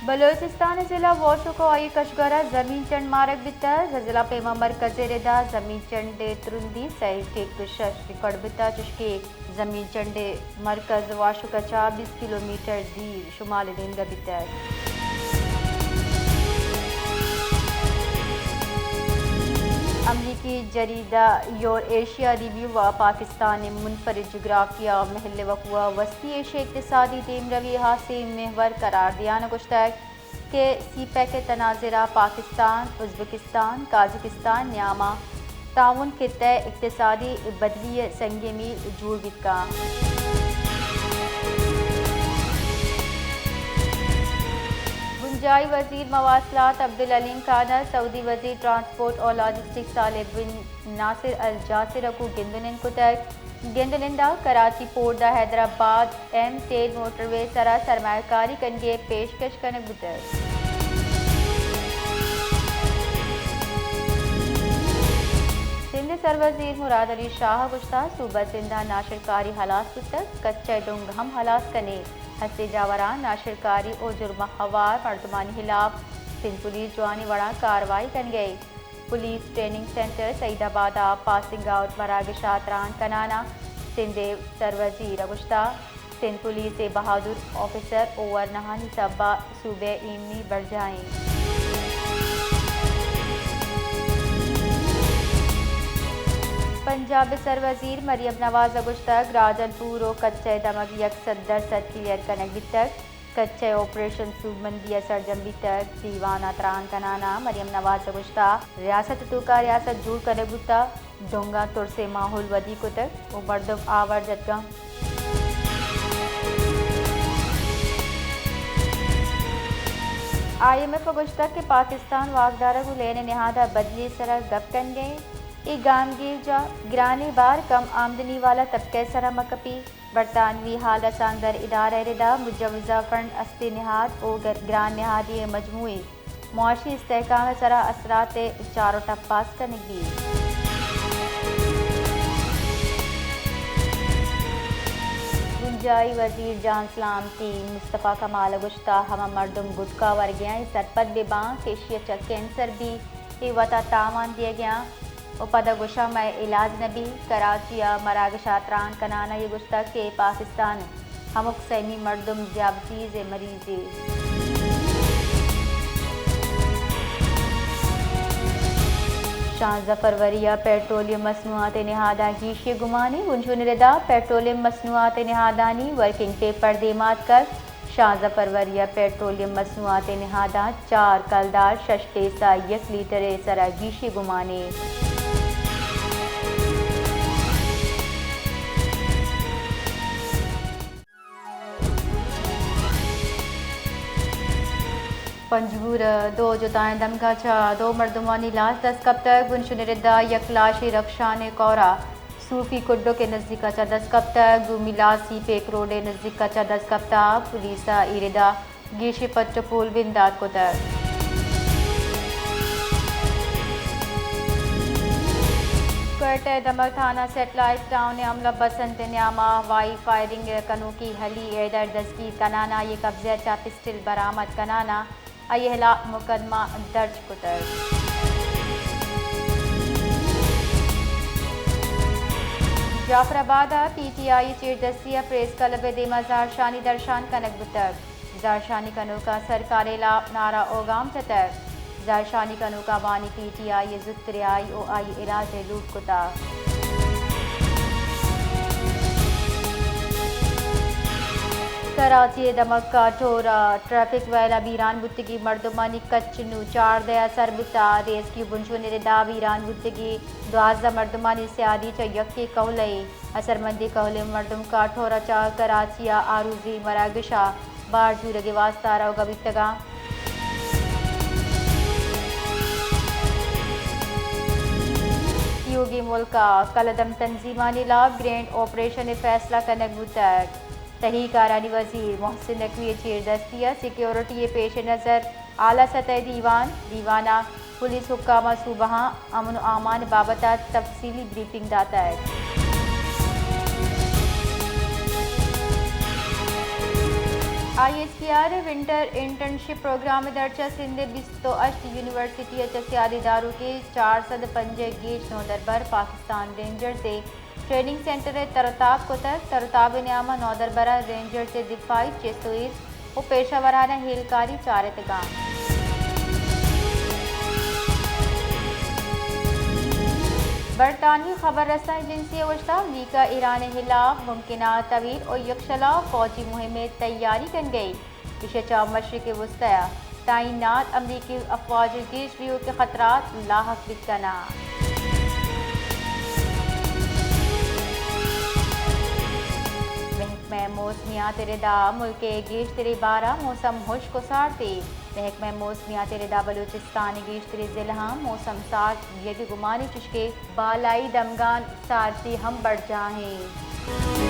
بلوچستان ءِ ضلع واشوک ءُ آئی کشگور ءَ زمین چنڈ مارگ بیتگ۔ زلزلہ پیما مرکز ءِ ردا زمین چنڈ ءِ ترندی سئے ٹک شش ریکارڈ بیتگ، چشکہ زمین چنڈ ءِ مرکز واشوک ءَ چہ بیست کلومیٹر دیر شمال ءِ نیمگ ءَ بیتگ۔ امریکی جریدہ یور ایشیا ریویو ءَ پاکستان ءِ منفرد جغرافیہ، محل وقوع، وسطی ایشیا ءِ اقتصادی دیمروی ءَ ہاسیں محور قرار دیان ءَ گوشتگ کہ سی پیک ءِ تناظر ءَ پاکستان، ازبکستان، قازقستان نیام ءَ تعاون خطہ ءِ اقتصادی بدلی ءِ سنگ میل جوڑ بیت کنت۔ بنجاہی وزیر مواصلات عبدالعلیم خان ءَ سعودی وزیر ٹرانسپورٹ ءُ لاجسٹکس صالح بن ناصر الجاسر ءَ گوں گند ءُ نند کتگ۔ گند ءُ نند ءَ کراچی پورٹ ءَ حیدرآباد ایم ٹین موٹروے ءِ سرا سرمایہ کاری کنگ ءِ پیشکش کنگ بوتگ۔ سندھ ءِ سروزیر مراد علی شاہ ءَ گوشتگ، صوبہ سندھ ءَ ناشرکاری ہلاس بوتگ، کچہ ءِ ڈونگ ہم ہلاس کنیں، ہستیں جاوراں ناشرکاری ءُ جرم ءَ ہوار مردمانی ہلاپ سندھ پولیس جوانیں وڑاں کاروائی کنگ ءَ۔ پولیس ٹریننگ سینٹر سعید آباد ءَ پاسنگ آؤٹ مراگش ءَ تران کنان ءَ سندھ ءِ سروزیر ءَ گوشتگ، سندھ پولیس ءِ بہادر آفیسر ءُ ورناہانی سبب ءَ صوبہ ایمنی برجاہ اِنت۔ پنجاب ءِ سروزیر مریم نواز ءَ گوشتگ، راجن پور ءُ کچہ ءِ دمگ یک سد درسد کلیئر کنگ بیتگ۔ کچہ ءِ آپریشن سوبمندی ءَ سرجم بیتگ۔ دیوان ءَ تران کنان ءَ مریم نواز ءَ گوشتگ، ریاست ءِ توکا ریاست جوڑ کنگ بوتگ، ڈونگاں ترس ءِ ماحول ودی کتگ ءُ مردم آوار جتگ اَنت۔ آئی ایم ایف ءَ گوشتگ کہ پاکستان واکدار ءَ گوں لین ءِ نہاد ءَ بدلی ءِ سرا گپ کنگ ءَ اِنت، اے گامگیج ءَ گرانیں بار کم آمدنی والا طبقہ ءِ سرا مہ کپیت۔ برطانوی حال رسانکدر ادارہ ءِ ردا مجوزہ فنڈ ہستیں نہاد ءُ گر-، گران نہادی ءِ مجموعی معاشی استحکام ءِ سرا اثرات ءِ چار ءُ ٹپاس کنگ بیت۔ بنجاہی وزیر جان سلامتی مصطفی کمال ءَ گوشتگ، ہما مردم گٹکا ورگ ءَ اَنت، سرپد بہ باں کہ ایشی ءَ چہ کینسر بیت، اے وت ءَ تاوان دیگ ءَ اَنت۔ ءُ پدا گوشاں مئے علاج نہ بیت۔ کراچی ءَ مراگش ءَ تران کنان ءَ اے گوشتگ کہ پاکستان ءِ ہمک سیمی مردم ذیابیطس ءِ مریضے۔ شانزدہ فروری ءَ پیٹرولیم مصنوعات ءِ نہاداں گیشی ءِ گمانے، بنجل ءِ ردا پیٹرولیم مصنوعات ءِ نہادانی ورکنگ پیپر دیما اتکگ۔ شانزدہ فروری ءَ پیٹرولیم مصنوعات ءِ نہاداں چار کلدار شش پیسہ یک لیٹر ءِ سرا گیشی گمانے۔ پنجگور ءَ دو جتائیں دمگاں چہ دو مردمانی لاش دست کپتگ۔ بنجل ءِ ردا یک لاشے رخشان ءِ کور ءَ صوفی کڈک ءِ نزیک ءَ چہ دست کپتگ، دومی لاش سی پیک روڈ ءِ نزیک ءَ چہ دست کپتگ۔ پولیس ءَ اے ردا گیشیں پٹ ءُ پول بندات کتگ۔ کوئٹہ ءِ دمگ تھانہ سیٹلائٹ ٹاؤن ءِ عملہ بسنت ءِ نیام ءَ ہوائی فائرنگ ءَ کنوکیں ہلی حیدر دستگیر کنان ءَ آئی ءِ قبضہ ءَ چہ پسٹل برآمد کنان ءَ آئی ءِ ہلاپ مقدمہ درج کتگ۔ جعفر آباد ءَ پی ٹی آئی ءِ چیردستی ءَ پریس کلب ءِ دیما زہرشانی درشان کنگ بوتگ۔ زہرشانی کنوکاں سرکار ءِ ہلاپ نعرہ ءُ گام جتگ۔ زہرشانی کنوکاں بانی پی ٹی آئی ءِ زوت رہائی ءُ آئی ءِ علاج ءِ لوٹ کتگ۔ کراچی ءِ دمگ کاٹھور ءَ ٹریفک ویل ءَ بیران بوتگیں مردمانی کچ نوں چاردہ ءَ سر بوتگ۔ ریسکیو بنجل ءِ ردا بیران بوتگیں دوازدہ مردمانی سیادی چہ یکے کہول ءِ۔ اثرمندیں کہولیں مردم کاٹھور ءَ چہ کراچی ءَ آروزی مراگش ءَ بار زورگ ءِ واستہ روگ ءَ بیتگ اَنت۔ تیوگیں ملک ءَ کلدم تنظیمانی ہلاپ گرینڈ آپریشن ءِ فیصلہ کنگ بوتگ۔ تہی کارانی وزیر محسن نقوی ءِ چیردستی ءَ سیکورٹی ءِ پیش نظر اعلی سطح ءِ دیوان، دیوان ءَ پولیس حکام ءَ صوبہاں امن ءُ امان ءِ بابت ءَ تفصیلی بریفنگ داتگ۔ آئی ایس پی آر ءِ ونٹر انٹرنشپ پروگرام ءِ درچ ءَ سندھ ءِ بیست ءُ ہشت یونیورسٹی ءَ چہ سیادی داروکیں چار سد ءُ پنجاہ ءَ گیش نودربر پاکستان رینجرز ءِ ٹریننگ سینٹر ءَ تر ءُ تاب کتگ۔ تر ءُ تاب ءِ نیام ءَ نودربراں رینجرز ءِ دفاعی چست ءُ ایست ءُ پیشہ ورانہ ہیلکاری چارتگاں۔ برطانوی خبر رساں ایجنسی ءَ گوشتگ، امریکہ ایران ءِ ہلاپ ممکنہ تویر ءُ یکشلا فوجی مہم ءِ تیاری کنگ ءَ اِنت۔ ایشی ءَ چہ مشرق وسطی ءَ تعینات امریکی افواج ءِ گیش بیوک ءِ خطرات لاحق بیت کناں۔ محکمہ موسمیات ءِ ردا ملک ءِ گیشتریں بھر ءَ موسم ہشک ءُ سارتی۔ محکمہ موسمیات ءِ ردا بلوچستان ءِ گیشتریں ضلعاں موسم سارت بیگ ءِ گمان اِنت، چشکہ بالائی دمگاں سارتی ہم برجاہ اِنت۔